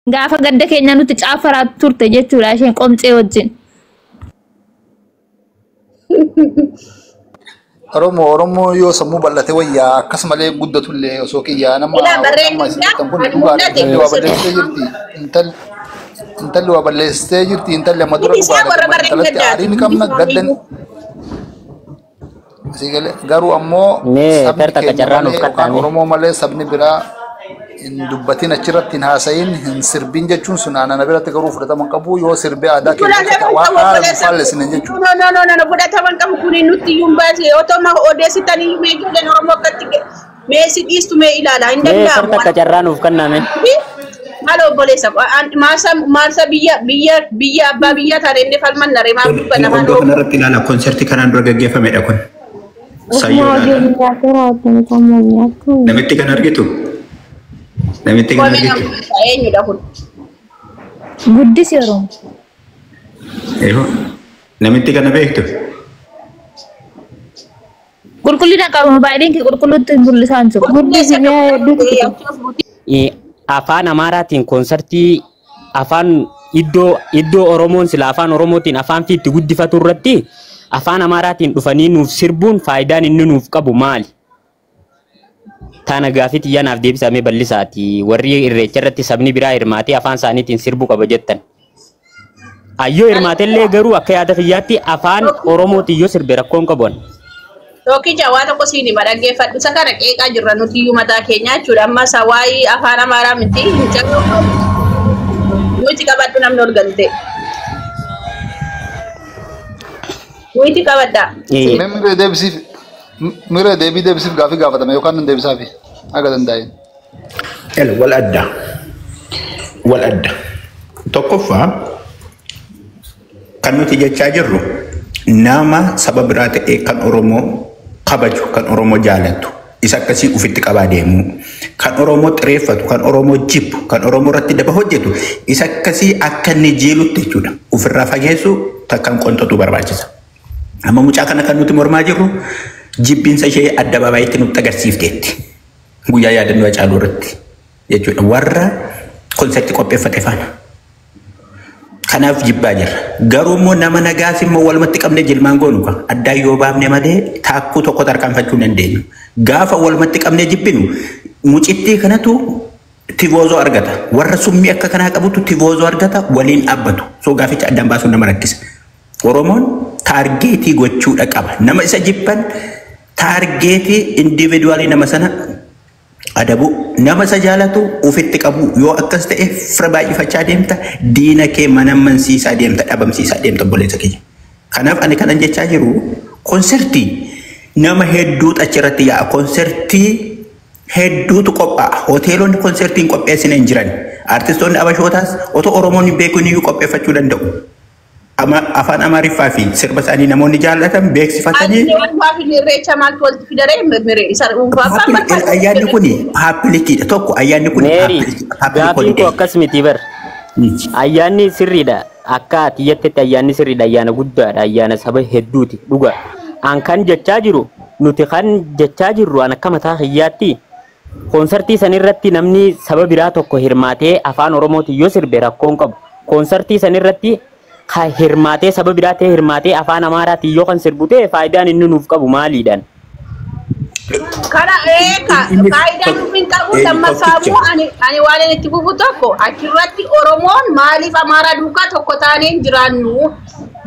Gaafa gadda keenya nuti caafaraa turte jechuudha isheen qomcee wajjin. Oromoo yoo sammuu bal'ate wayyaa akkasumallee guddatullee osoo kiyyaa nama Ilaa barreen amma isin jettan kun guddaa dhugaadha. mul'ate. Intalli waa balleessitee jirti. Intalli waa balleessitee jirti. Intalli amma dura Miti isaa dhugaadha. warra barreen Intalatti gaddaati. aarii ni qabna gaddan. Garuu ammoo Mee sabni tarta keenya qacarraa nuuf malee yookaan qaxxaame. Oromoo malee sabni biraa hin dubbatin achirratti hin haasayin hin sirbin jechuun sun aanana biratti garuu fudhatama hin qabu yoo sirbee aadaa keenya Fudhatama waan qabu haala nu obboleessa. faallesine jechuudha. No no no no no fudhatama qabu kuni nutti iyyuu hin baase otoo ma odeessitanii mee ijoolleen Oromoo akkatti mee si dhiistu mee ilaala hin Mee danda'amu. tarta qacarraa nuuf kenname. Maal obboleessa maarsa biyya biyya biyya abbaa biyya taane inni falman naree maal dubbanna afaan Iddoo Oromoo. kanarratti ilaala konsertii kanaan dura gaggeeffamedha kun. Ofuma Sayyoo hojii ilaala. nyaata raawwatan nyaatu. Namitti kan argitu? Namitti kan Koomee argitu? nama eenyudha kun? Guddisi Oromoo. Eeyyuu. Namitti kana beektu? Qulqullina qaba mobaayiliin kee qulqulluutti hin mul'isaa hin jiru. Guddisi mi'a hedduutu jira. Afaan Amaaraatiin konsertii afaan iddoo Oromoon sila afaan Oromootiin afaan fi itti guddifatu irratti afaan Amaaraatiin dhufanii nuuf sirbuun faayidaan inni nuuf qabu maali? Taana gaafii xiyyaa naaf deebisamee bal'isaati. Warri irreecha irratti sabni biraa hirmaatee afaan isaaniitiin sirbuu qaba jettan. Ayyoo hirmaatellee garuu akka yaada kiyyaatti afaan Oromootiin yoo sirbe rakkoon qabu. Tokkicha waa tokko siin hima dhaggeeffadhu. Isa kana qeeqaa jirra nuti iyyuu mataa keenya jechuudha. Amma isa waa'ee afaan Amaaraa miti hin cabsu. Nuti qabadhu namni ol galte. Nuti qabadha. Mee miree deebisiif miree deebii deebisiif gaafii gaafatame yookaan hin deebisaafi akka danda'een. Ela wal adda. Wal adda. Tokkoffaa kan nuti jechaa jirru nama saba biraa ta'e kan Oromoo kabaju, kan Oromoo jaalatu, isa akkasii ofitti qabaa deemuu, kan Oromoo xireeffatu, kan Oromoo jibbu, kan Oromoo irratti daba hojjetu, isa akkasii akka inni jiilutti jechuudha. Ofirraa fageessu takkaan qonxotu barbaachisa. Amma mucaa kana kan nuti mormaa jirru jibbinsa ishee addababaayitti nutti agarsiifteetti. Guyyaa yaadannoo Haacaaluu irratti jechuudha. Warra konsertii qopheeffate faana. Kanaaf jibbaa jirra. Garuu immoo nama nagaas immoo walumatti qabnee jilmaan goonu kan addaan yoo baafne malee taakkuu tokko tarkaanfachuu hin dandeenyu. Gaafa walumatti qabnee jibbinu mucittii kanatu tivoozoo argata. Warra summii akka kanaa qabutu tivoozoo argata waliin dhaabbatu. So gaaficha addaan baasuun nama rakkisa. Oromoon taargeetii gochuudha qaba. Nama isa jibban taargeetii individuaalii nama sana adabu nama isa jaalatu ofitti qabu yoo akkas ta'e fira baay'ifachaa deemta diina kee mana mansiisaa deemta dhabamsiisaa deemta obboleessa keenya. Kanaaf ani kanan jechaa jiru konsertii nama hedduutu achirratti yaa'a konsertii hedduutu qophaa'a hoteelonni konsertiin qopheessine hin jiran artistoonni abashootaas otoo Oromoon hin beekin iyyuu qopheeffachuu danda'u. Afaan Amaariffaa fi sirba isaanii namoonni jaallatan beeksifatanii Ani waan fi irreecha maaltu walitti fidaree miree isa dhuunfaa abbaan barbaadu. Ayyaanni kun paabilikiidha. Tokko ayyaanni kun Meeri paabilik gaafiin koo holiday. akkas miti bar. Ayyaanni sirriidha. Akka ati jettetti ayyaanni sirriidha. Ayyaana guddaadha. Ayyaana saba hedduuti. Dhuga. An kan jechaa jiru nuti kan jechaa jirru an akka mataa kiyyaatti koonsartii sanirratti namni saba biraa tokko hirmaatee afaan Oromootiin yoo sirbe rakkoon qabu. Koonsartii sanirratti ka hirmaatee saba biraa ta'e hirmaatee afaan Amaaraatiin yoo kan sirbu ta'e faayidaan inni nuuf qabu maaliidhaan? Kana eeka Inni faayidaa nuuf hin qabu Eenyu lammaffaa tokkicha. immoo ani waan inni itti fufu tokko achirratti Oromoon maaliif Amaaraa duukaa tokko taanee hin jiraannu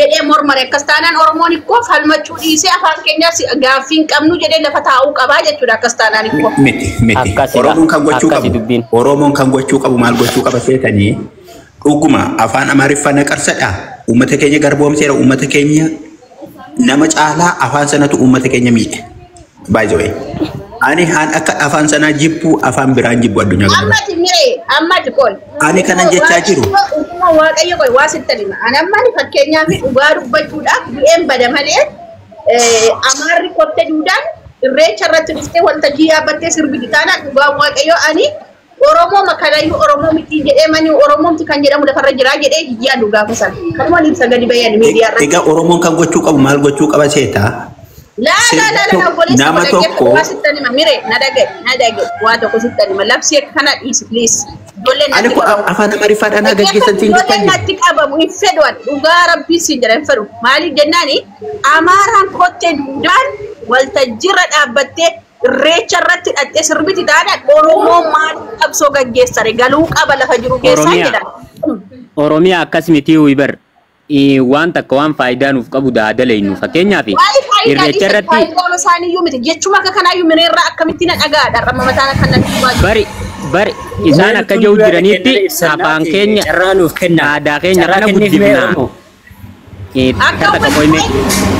jedhee mormare akkas taanaan Oromoon ikkoo falmachuu dhiisee afaan keenyaas gaaffii hin qabnu jedhee lafa taa'uu qabaa jechuudha akkas taanaan ikkoo. Miti miti. Akkasidha. Oromoon kan gochuu Akkasi qabu. dubbiin. Oromoon kan gochuu qabu maal gochuu qaba seetanii dhuguma afaan Amaariffaa naqarsadha. Uummata keenya garboomseera. Uummata keenya nama caalaa afaan sanatu uummata keenya miidhe. By the way. Ani haan akka afaan sanaa jibbu afaan biraan jibbu addunyaa kana. Ammati miree ammati qoy. Ani kanan jechaa jiru. Utuma Waaqayyo qoy waa sitti hima. Ani amma ani fakkeenyaaf dhugaa dubbachuudhaaf du'een bada malee Amaarri kottee duudaan irreecha irratti dhuftee waltajjii yaabbattee sirbiti taanaan dhugaa Waaqayyo ani Oromoo makalayyuu Oromoo miti jedhee mani Oromoomti kan jedhamu lafarra jiraa jedhee yaadu gaafa sana. Kanuma ibsa gadi bayan miidiyaa irratti. Egaa Oromoon kan gochuu qabu maal gochuu qaba seetaa? Laa laa laa laa obboleessa Nama koo dhaggeeffadhu tokko waa sittan hima miree na dhagaye na dhagaye waa tokko sittan hima labsii akkana dhiisi please. Ijoolleen Ani natti ko qabamu. afaan Amaariffaadhaan haa gaggeessan siin Ijoolleen jettan. natti qabamu hin fedhu ani dhugaa rabbii siin jedha hin fedhu maaliif jennaani Amaaraan kottee duudaan waltajjiirra dhaabbattee irreecha irratti hidhattee sirbiti taanaan Oromoo maaliif qabsoo gaggeessare galuu qaba lafa jiru keessaa Oromiyaa. jedhan. Oromiyaa akkas miti wiibar waan takka waan faayidaa nuuf qabu daadaleenyu fakkeenyaaf Waa'ee faayidaa irreecha dhiisa irratti faayidaan isaaniiyyuu miti jechuma akka kanaayyuu mireerraa akkamitti na dhagaadha ramma mataan akka natti dhufaa jiru. bari bari isaan akka jiru jiranitti afaan keenya carraa nuuf kenna. aadaa keenya Carraa kana kenniif mee guddifnaa. Oromoo? Akka Takka qoyme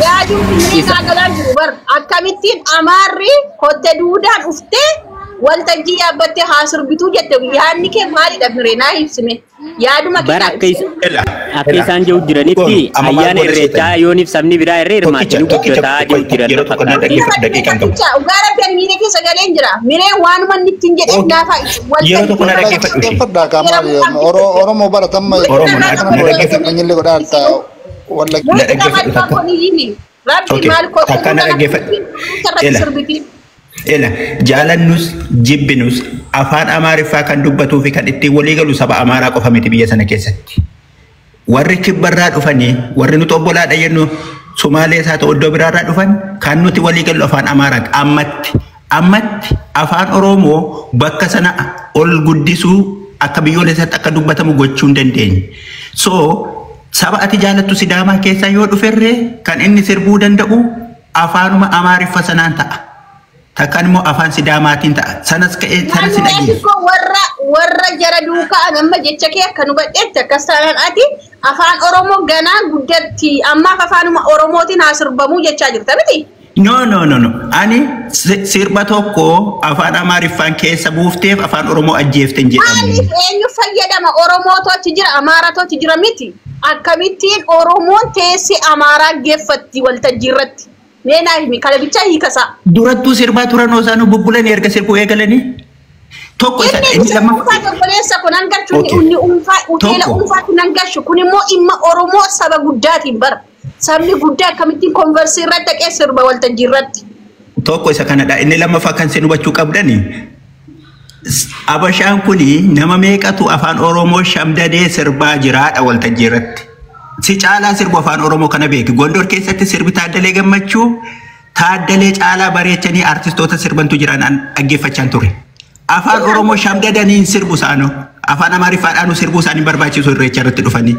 yaaduun finfinnee naagalaa jiru bar akkamittiin amaarri kotte duudaan uftee waltajjii yaabbattee haa sirbituu jette yaadni kee maalidha miree naa ibsime yaaduma kee bara naa akka ibsime. Akka isaan jiru jiranitti Amma maal ayyaana godhe irreechaa seetan? yooniif sabni biraa irra hirmaate Tokkicha ni tokkicha guddataa jiru jiran yeroo tokko na fakkaata. dhaggeeffadhu daqiiqaan qabu. Dhugaa rabbi ani miiree keessa galeen jira miree waanuma inni ittiin jedhee Okay. naaf haa ibsu Yeroo tokko na waltajjii dhaggeeffadhu ishee. Dhaggeeffadhaa qaama Oromoo baratamma Oromoo na dhaggeeffadhu. Kanyillee godhaa walla Na dhaggeeffadhu takka. Rabbi Okay. maal kotte Takka na dhaggeeffadhu. irratti Ela. sirbitii. Ela jaalannus jibbinus afaan Amaariffaa kan dubbatuu fi kan ittiin walii galu saba Amaaraa qofa miti biyya sana keessatti. Warri kibbarraa dhufanii warri nuti obbolaadha jennu Somaalees haa ta'u iddoo biraarraa dhufan kan nuti walii gallu afaan Amaaraati. Ammatti ammatti afaan Oromoo bakka sana ol guddisuu akka biyyoolessaatti akka dubbatamu gochuu hin dandeenye. So saba ati jaalattu Sidaamaa keessaa yoo dhuferree kan inni sirbuu danda'u afaanuma Amaariffa sanaan ta'a. Takkaan immoo afaan Sidaamaatiin ta'a. Sanas ka'ee sanas hin Naannoo dhageessu. xiqqoo warra warra jara duukaa amma jecha kee akka nu badheetti akkas taanaan ati afaan Oromoo ganaa guddatti ammaaf afaanuma Oromootiin haa sirbamuu jechaa jirta miti. No, no, no, no. Ani sirba tokko afaan Amaariffaan keessa buufteef afaan Oromoo ajjeefte hin jedhamu. Maaliif eenyu fayyadama Oromootu achi jira Amaaratu achi jira miti. Akkamittiin Oromoon teessee Amaaraa geeffatti waltajjii irratti. Mee naa himi kana bichaa hiikasaa. Durattuu sirbaa turan osoo bubbulanii erga sirbuu eegalanii. Tokko isa Inni inni isa lammaffaa. dhuunfaa obboleessa kun hangachu Okay. inni dhuunfaa hoteela Tokko. dhuunfaatti hangashu kun immoo dhimma Oromoo saba guddaatiin bara. Sabni guddaa akkamittiin konversii irratti dhaqee sirba waltajjii irratti. Tokko isa kanadha. Inni lammaffaa kan isin hubachuu qabdani. Abashaan kuni nama meeqatu afaan Oromoo shamdadee sirbaa jiraadha waltajjii irratti. Si caalaa sirbu afaan Oromoo kana beeki. Gondor keessatti sirbi Taaddalee Gammachuu Taaddalee caalaa bareechanii artistoota sirbantu jiran an dhaggeeffachaan ture. Afaan Oromoo shamdadanii hin sirbu isaanoo. Afaan Amaariffaadhaanuu sirbuu isaanii barbaachisu irreecha irratti dhufanii.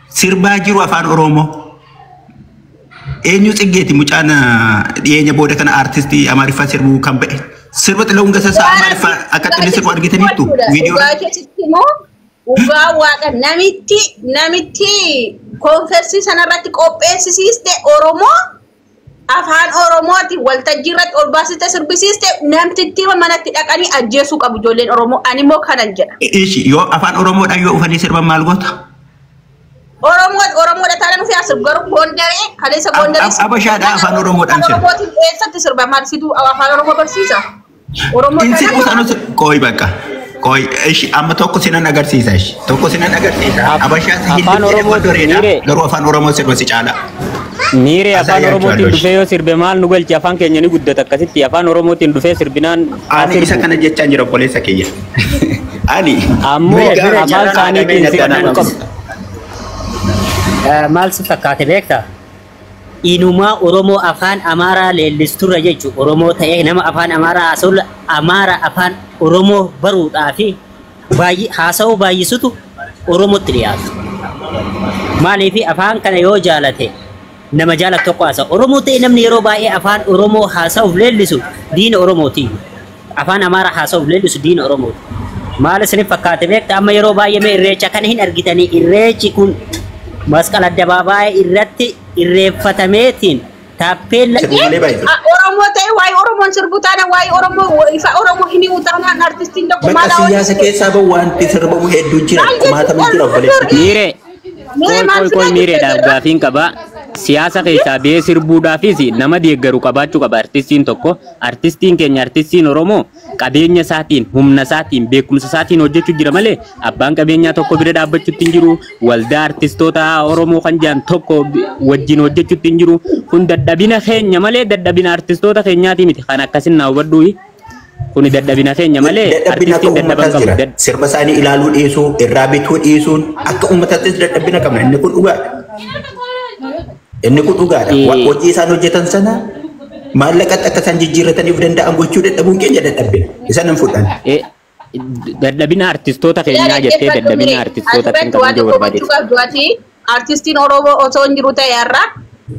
Sirbaa jiru afaan Oromoo. Eenyu Tsiggeeti mucaan dhiyeenya booda kana aartistii Amaariffaa sirbuu kan ba'e. Sirba Xilahun Gassassaa Amaariffaa akka inni sirbu argitaniittu viidiyoo. Dhugaa keessatti immoo dhugaa waaqa namitti namitti konfersii sanarratti qopheessisiiste Oromoo afaan Oromooti waltajjii irratti ol baasiste sirbisiiste namtitti manatti dhaqanii ajjeesuu qabu ijoolleen Oromoo ani immoo kanan jedha. Ishi yoo afaan Oromoodhaan yoo ufanii sirban maal goota? Oromoo Oromoodha taanaan ofii asirbu garuu Gondaree kaleessa Gondaree. Abashaadha afaan Oromoodhaan sirba. Oromootiin eessatti sirba maal situ afaan Oromoo barsiisa? Oromoo In sirbu isaanus qooyi bakka. Qooyi ishi amma tokko sinan agarsiisa ishi. Tokko sinan agarsiisa. Abashaas Afaan hin jedhe Oromootiin Gondoreedha. miiree. Garuu afaan Oromoo sirba si caala. Miiree afaan Asaa Oromootiin yaachuu dhufee yoo sirbe maal nu galchi afaan keenya ni guddata akkasitti afaan Oromootiin dhufee sirbinaan haa Ani isa sirbu. kana jechaan jira obboleessa kiyya. Ani Ammoo mirga afaan carraa isaaniitiin dhabeenya sirbuu danaa qabu. Maal si fakkaate beektaa? Inumaa Oromoo afaan Amaaraa leellisturra jechuun Oromoo ta'ee nama afaan Amaaraa haasa'u Amaara afaan Oromoo baruudhaa fi haasa'uu baay'isutu Oromootti dhiyaatu. Maaliif afaan kana yoo jaalate nama jaalatu tokko haasa'a. Oromoo ta'ee namni yeroo baay'ee afaan Oromoo haasa'uuf leellisu diina Oromooti. Afaan Amaaraa haasa'uuf leellisu diina Oromooti. Maal isiniif fakkaate beektaa? Amma yeroo baay'ee mee irreecha kana hin argitanii irreechi kun masqala addabaabaayii irratti irreeffatameetiin taappeella Sirbu malee baay'ee. Oromoo ta'e waa'ee Oromoon sirbu taana waa'ee Oromoo ifa Oromoo hin himu taanaan artistiin tokko Bakka maal siyaasa keessaa bahu wanti sirbamu hedduu jira. Kumaatamu jira obboleessa. Miiree Miiree qoy maal qoy qoy fidaa miireedhaaf jirta gaafiin qaba. Siyaasa keessaa ba'ee sirbuudhaafis nama deeggaru qabaachuu qaba artistiin tokko. Artistiin keenya, artistiin Oromoo, qabeenya isaatiin, humna isaatiin, beekumsa isaatiin hojjechuu jira malee abbaan qabeenyaa tokko bira dhaabbachuutti hin jiru. Waldaa artistoota Oromoo kan jedhan tokko wajjin hojjechuutti hin jiru. Kun dadhabina keenya malee dadhabina artistoota keenyaati miti. Kan akkasin naa hubadhu. Kuni dadhabina keenya malee Dadhabina akka artistiin dadhaban uummataas qabu. jira. Sirba isaanii ilaaluu dhiisuu, irraa bituu dhiisuun akka uummataattis dadhabina qabna. Inni kun dhugaadha. Inni kun dhugaadha. Hojii isaan hojjetan sana maallaqatti akka isaan jijjiirrataniif danda'an gochuu dadhabuun keenya dadhabina. Isaan hin fudhan. Dadhabina artistoota keenyaa jettee dadhabina artistoota kan Asirratti waan qabnu tokko barbaade. gochuu qabdu ati, artistiin Oromoo osoo hin jiru ta'e har'a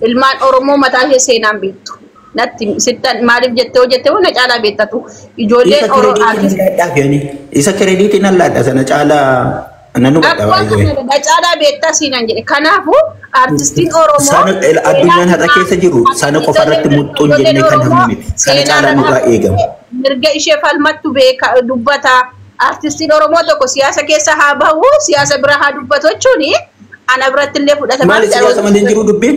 ilmaan Oromoo mataa ishee seenaan beektu. Natti sittan maaliif jettee hojjette na caalaa beektatu. Ijoolleen Isa Oromoo kireediitiin artistii allaadhaaf yaani. Isa kireediitiin allaadha sana caalaa nan hubadha Akkuma baay'ee. kana na caalaa beektaa siinaan jedhe. Kanaafuu artistiin Oromoo Sana addunyaan har'a keessa jiru sana qofa irratti muxxuun jennee kan hafnu miti. Sana caalaa nurraa eegama. Mirga ishee falmattu beeka dubbata. Artistiin Oromoo tokko siyaasa keessa haa bahu, siyaasa bira haa dubbatu jechuun ana biratti illee fudhatama. Maali siyaasa malee hin jiru dubbiin?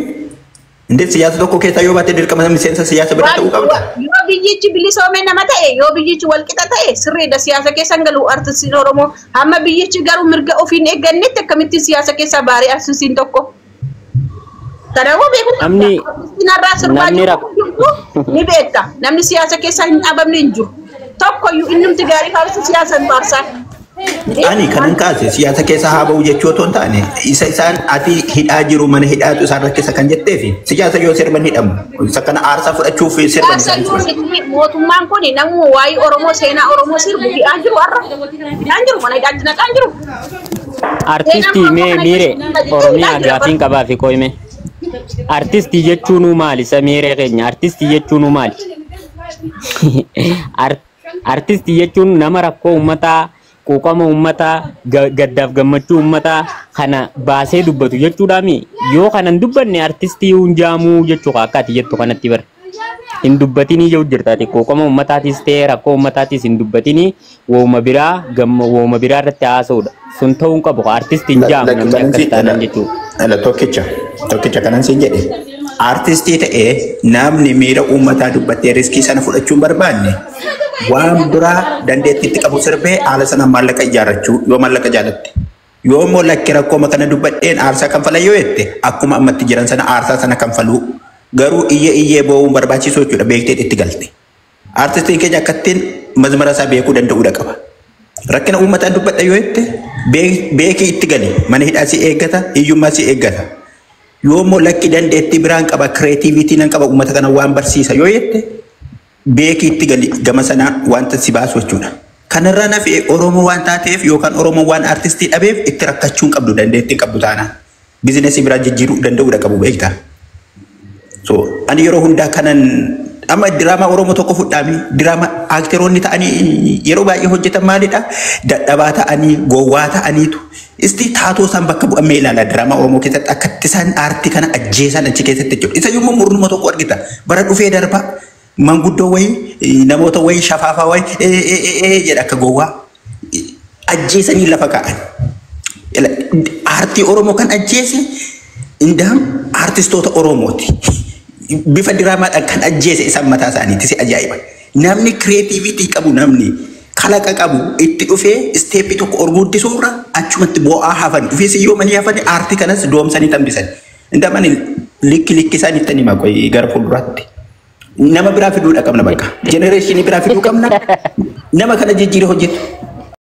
Indeet siyaasa tokko keessaa yoo baate dirqama miseensa siyaasa bira ta'uu qabda. Yoo biyyichi bilisoome nama ta'e, yoo biyyichi walqixa ta'e, sirriidha, siyaasa keessa hin galu artistiin Oromoo. Hamma biyyichi garuu mirga ofiin eeggannetti akkamittiin siyaasa keessaa baaree artistiin tokko? Kanaafuu beekuu qabda. Artistiin har'aa sirbaa Namni jiru rak- ni beekta. Namni siyaasa keessaa hin dhabamne hin jiru. Tokkoyyuu innumti gaarii faarsu siyaasa hin faarsaa. Ani kanan kaase siyaasa keessa haa ba'u jechuu otoo hin taane, isa isaan ati hidhaa jiru mana hidhaatu isaan rakkisa kan jetteefi siyaasa yoo sirban hidhamu isa kana aarsaa fudhachuuf sirban Siyaasa isaan yoo sirban. inni mootummaan kun namuma waa'ee Oromoo, seenaa Oromoo sirbu hidhaan jiru har'a. Hidhaan jiru, mana hidhaatti naqaan jiru. Artistii mee miire Oromiyaa gaafiin qabaa fi qo'ime. Artistii jechuunuu maali? Isa miiree keenya artistii jechuunuu maali? Artistii jechuun nama rakkoo uummataa, quuqama uummataa, gaddaaf gammachuu uummataa kana baasee dubbatu jechuudhaami. Yoo kana hin dubbanne artistii hunjaamuu jechuudha akka ati jettu kanatti bara. Hin dubbatinii jedhu jirtaati. Quuqama uummataatis ta'e rakkoo uummataatis hin dubbatinii, wooma biraa gamma wooma biraa irratti haasa'uudha. Sun ta'uu hin qabu. Artistiin jaamu namni akkas taanaan jechuudha. Ala tokkicha kanan siin jedhe, artistii ta'ee namni miira uummataa dubbattee riskii sana fudhachuu hin barbaanne waan biraa dandeettiitti qabu sirbee haala sana maallaqa ijaarrachuu yoo maallaqa jaalatte. Yoo immoo lakki rakkooma kana dubbadheen aarsaa kanfala yoo jette, akkuma ammatti jiran sana aarsaa sana kanfaluu, garuu iyya iyyee boo'uun barbaachisuu jechuudha beektee itti galte. Artistiin keenya akkattiin mazmara isaa beekuu danda'uudha qaba. Rakkina uummataa dubbadha yoo jette beekii itti gali, mana hidhaa si eeggata, hiyyummaa si eeggata. Yoo immoo lakki dandeettii biraan qaba, creativity nan qaba, uummata kana waan barsiisa yoo jette, beekii itti gali, gama sanaa wanta si baasu jechuudha. Kanarraa nafi Oromoo waan taateef yookaan Oromoo waan artistii dhabeef itti rakkachuu hin qabdu dandeettii hin qabdu taanaan. Bizinesii biraa jijjiiruu danda'uudha qabu beektaa. So ani yeroo hundaa kanan amma diraamaa Oromoo tokko fudhaami, diraamaa aakteroonni ta'anii yeroo baay'ee hojjetan maalidha? Dadhabaa ta'anii, gowwaa ta'aniitu. Isti taatoo isaan bakka bu'amee ilaala diraamaa Oromoo keessatti akkatti isaan aartii kana ajjeesan achi keessatti jechuudha. Isa yommuu murnuma tokko argita, bara dhufee darba manguddoo wayii, namoota wayii, shafaafaa wayii ee ee ee jedha, akka gowwaa ajjeesanii lafa kaa'an. Aartii Oromoo kan ajjeese indaam aartistoota Oromooti. Bifa diraamaadhaan kan ajjeese isaan mataa isaaniiti, si ajaa'iba. Namni creativity qabu, namni kalaqa qabu itti dhufee isteeppii tokko ol guddisuurra achumatti bo'aa hafan, dhufee siyyoomanii hafan, aartii kanas doomsanii tambisan. Indaam ani likki likki isaan itti hima qoyi gara fuulduraatti. Nama biraa fiduudha qabna bakka. Generation biraa fiduu qabna. Nama kana jijjiiree hojjetu.